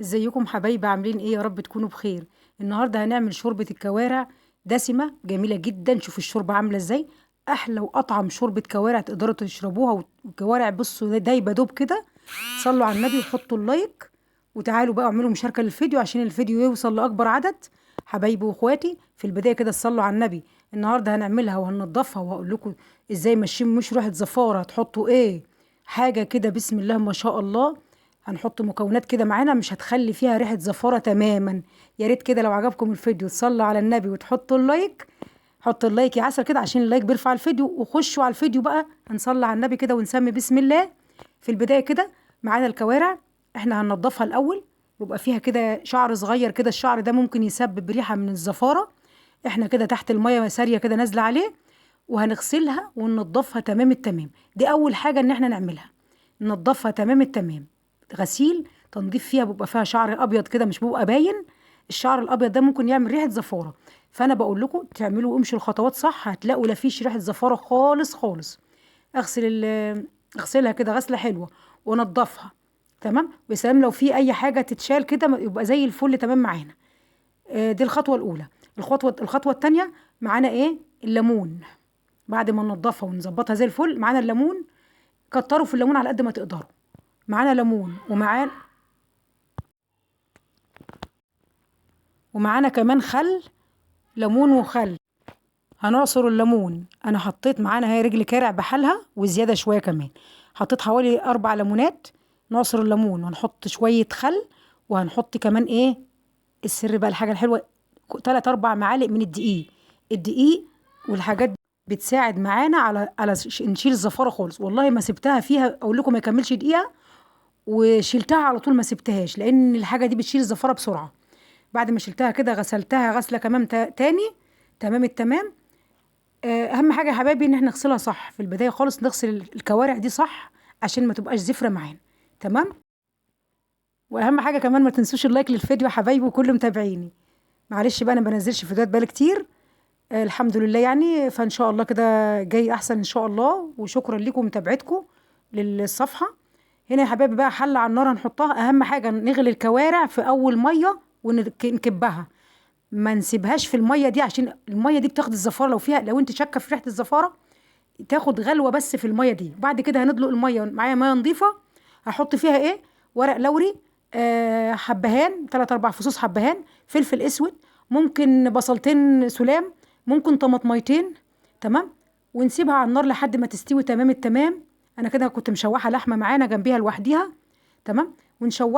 ازيكم حبايبي؟ عاملين ايه؟ يا رب تكونوا بخير. النهارده هنعمل شوربة الكوارع دسمة جميلة جدا. شوفوا الشوربة عامله ازاي، احلى واطعم شوربة كوارع تقدروا تشربوها. والكوارع بصوا دايبه دوب كده. صلوا على النبي وحطوا ال like، وتعالوا بقى اعملوا مشاركة للفيديو عشان الفيديو يوصل لاكبر عدد حبايبي واخواتي. في البداية كده صلوا على النبي. النهارده هنعملها وهننضفها وهقول لكم ازاي ماشيين، مش ريحه زفاره، هتحطوا ايه حاجة كده بسم الله ما شاء الله. هنحط مكونات كده معانا مش هتخلي فيها ريحه زفاره تماما. يا ريت كده لو عجبكم الفيديو تصلوا على النبي وتحطوا ال like. حطوا ال like يا عسل كده عشان ال like بيرفع الفيديو. وخشوا على الفيديو بقى، هنصلي على النبي كده ونسمي بسم الله. في البداية كده معانا الكوارع، احنا هننضفها الاول. يبقى فيها كده شعر صغير كده، الشعر ده ممكن يسبب ريحه من الزفاره. احنا كده تحت المية ساريه كده نازله عليه، وهنغسلها وننضفها تمام التمام. دي اول حاجة ان احنا نعملها، ننضفها تمام التمام. غسيل تنظيف فيها، بيبقى فيها شعر ابيض كده مش بيبقى باين. الشعر الابيض ده ممكن يعمل ريحه زفاره، فانا بقول لكم تعملوا امشوا الخطوات صح، هتلاقوا لا فيش ريحه زفاره خالص خالص. اغسلها كده غسله حلوة وانضفها تمام. ويا سلام لو في اي حاجة تتشال كده يبقى زي الفل تمام معانا. دي الخطوة الاولى. الخطوة الثانية معانا ايه؟ الليمون. بعد ما ننضفها ونظبطها زي الفل معانا الليمون. كتروا في الليمون على قد ما تقدروا. معانا ليمون ومعانا كمان خل، ليمون وخل. هنعصر الليمون. انا حطيت معانا هي رجل كارع بحالها وزيادة شوية كمان، حطيت حوالي 4 ليمونات. نعصر الليمون وهنحط شوية خل، وهنحط كمان ايه السر بقى، الحاجة الحلوة، 3-4 معالق من الدقيق. الدقيق والحاجات دي بتساعد معانا على نشيل الزفاره خالص. والله ما سبتها فيها، اقول لكم ما يكملش دقيقة وشيلتها على طول، ما سبتهاش، لان الحاجة دي بتشيل الزفاره بسرعة. بعد ما شلتها كده غسلتها غسله كمان تاني تمام التمام. اهم حاجة يا حبايبي ان احنا نغسلها صح في البداية خالص، نغسل الكوارع دي صح عشان ما تبقاش زفره معانا تمام. واهم حاجة كمان ما تنسوش ال like للفيديو يا حبايبي وكل متابعيني. معلش بقى انا ما بنزلش فيديوهات بقالي كتير، الحمد لله يعني، فان شاء الله كده جاي احسن ان شاء الله. وشكرا لكم متابعتكم للصفحه. هنا يا حبايبي بقى حله على النار هنحطها. اهم حاجة نغلي الكوارع في اول مية ونكبها، ما نسيبهاش في المية دي عشان المية دي بتاخد الزفاره. لو فيها، لو انت شاكه في ريحه الزفاره تاخد غلوه بس في المية دي. بعد كده هندلق المية، معايا مية نظيفة هحط فيها ايه؟ ورق لوري، حبهان، 3-4 فصوص حبهان، فلفل اسود، ممكن بصلتين سلام، ممكن طماطميتين تمام. ونسيبها على النار لحد ما تستوي تمام التمام. انا كده كنت مشوحه لحمه معانا جنبيها لوحديها تمام. ونشوح